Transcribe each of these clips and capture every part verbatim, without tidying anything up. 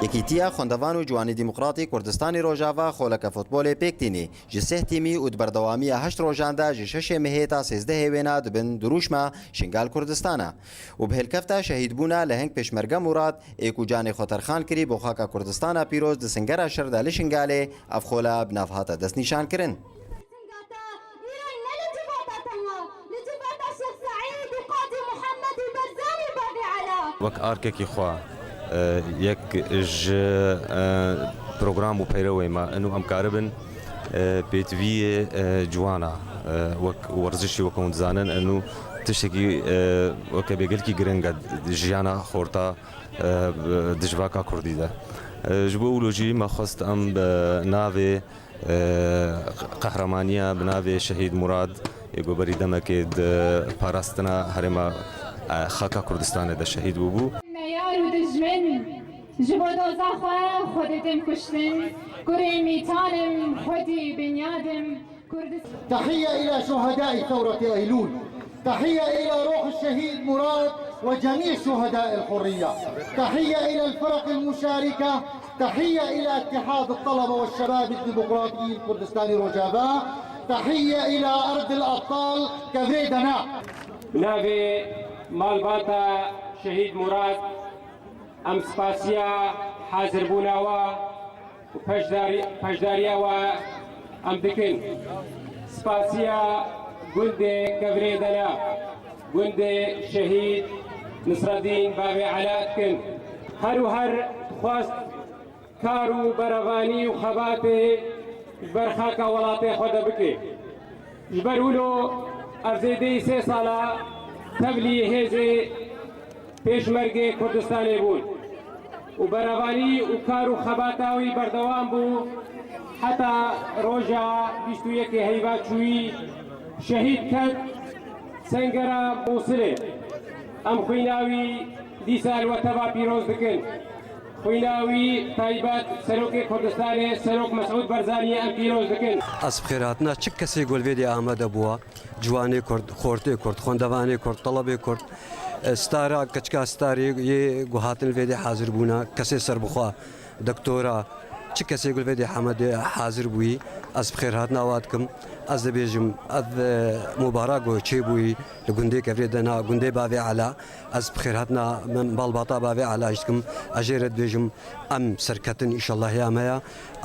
Yekîtiya Xwendevan û Ciwanê Demokratî Kurdistanê Rojava xoleke futbolê pêk tînî. Ji sih tîmî û di berdewamiya heşt rojan de ji şeşê mehê ta sêzdehê wêna dibin dirûşma Şingal Kurdistana. Û bi hilkefta şehîdbûna leheng Pêşmerge Murad, ê ku canê xwe terxan kirî bo xaka Kurdistana pîroz di singera şer de li Şingalê, ev xola bi nav hate destnîşankirin. Singata, îro ne li civata tenga, li civata Şêx Seîd û Qazî Muhammed û Berzanî bavê Ela. Wek arkekî xwe, e, yek ji, e, program û peyrewê me, eno em karibin, e, pêtiviyê, e, ciwana, e, wek werzişî wek hûn dizanin, eno tiştekî, e, weke bêgelkî giring e di jiyana xorta, e, di civaka kurdî de. E, ji bo wilo jî me xwest em bi navê, e, qehremanî ya bi navê Şehîd Murad, ê ku berî demekê di parastina herêma, e, xaka Kurdistanê de şehîd bûbû. Me yar û dijmin ji bo doza xwe, xwe didin kuştin. Kurê mîtan im, xwedî binyad im, Kurdistan. تحية إلى شهداء ثورة أيلول. تحية إلى روح الشهيد مراد وجميع شهداء الحرية. تحية إلى الفرق المشاركة. تحية إلى اتحاد الطلبة والشباب الديمقراطي الكردستاني روجافا. تحية إلى أرض الأبطال كفري دنا. Bi navê malbata Şehîd Murad, em spasiya hazirbûna we û peşdarî-, peşdariya we em dikin. Spasiya gundê Kevrê Dena, gundê Şehîd Nisreddîn Bavê Ela dikin. Her û her xwest kar û berevanî û xebatê ji ber xaka welatê xwe de bike. Ji ber wilo ev zêdeyî sê sala tevlî hêzê Pêşmergê Kurdistanê bûn û berevanî û kar û xebata wî berdewam bû heta roja bîst û yekê heyva çûyî şehîd ket sengera Mûsilê. Em xwîna wî dîsa li we teva pîroz dikin. Xwîna wî taybet Serokê Kurdistanê, Serok Mesûd Barzaniyê em pîroz dikin. Ez bi xêrhatina çi kesê ku li vê dê amade bûwa, ciwanê Kurd, xortê Kurd, xwendevanê Kurd, telebê Kurd, e, stara, keçika starê yê ku hatin li vê dê hazir bûna, kesê serbixwe, doktora, çi kesê ku li vê dê amade hazir bûyî, ez bi xêrhatina wa dikim. Ez dibêjim, ev, e, mubarak ku çêbûyî li gundê Kevrê Dena, gundê Bavê Ela, ez bi xêrhatina min malbata Bavê Ela jî dikim. Ez jê re dibêjim, em serketin înşallah ya me ya.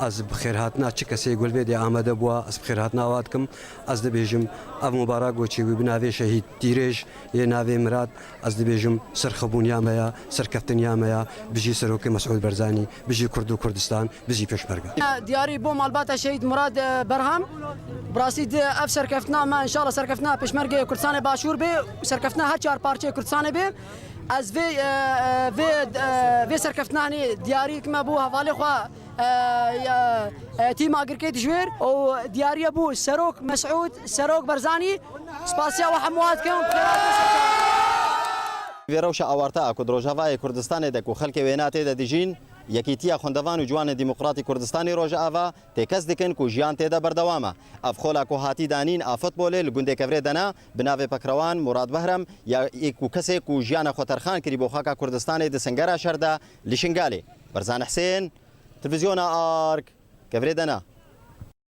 Ez bi xêrhatina çi kesê ku li vê dê amade bûwa, ez bi xêrhatina wa dikim. Ez dibêjim, ev mubarak ku çêbûyî bi navê şehîd Tîrêj yê navê Mirad, ez dibêjim, serxwebûniya me ya, serkeftiniya me ya. Bijî Serokê Mesûd Barzanî, bijî Kurd û Kurdistan. Bijî Pêşmerge. Diyarî bo malbata Şehîd Murad, e, Berham. Bi rastî di ev serkeftina me, înşallah serkeftina Pêşmergê Kurdistanê Başûr bê, serkeftina her çar parçeyê Kurdistanê bê. Ez vê, e, e, vê, e, vê serkeftina, hanî diyarî me bû hevalê xwe, e, e, e, tîma Girkê dijwêr û diyariye bû Serok Mesûd, Serok Barzanî. Spasiya we hemû dikim. Vê rewşa awarte a ku di Rojavayê Kurdistanê de ku xelkê wêna tê de dijîn, Yekîtiya Xwendevan û Ciwanên Demokratî Kurdistanê Rojava têkez dikin ku jiyan tê de berdewam e. Ev xola ku hatî danîn a futbolê li gundê Kevrê Dena bi navê Pekrewan Murad Behrem ya ê ku kesê ku jiyana xwe terxan kirî bo xaka Kurdistanê di singera şer de li Şingalê. Berzan Husên, Televîzyona Ark, Kevrê Dena.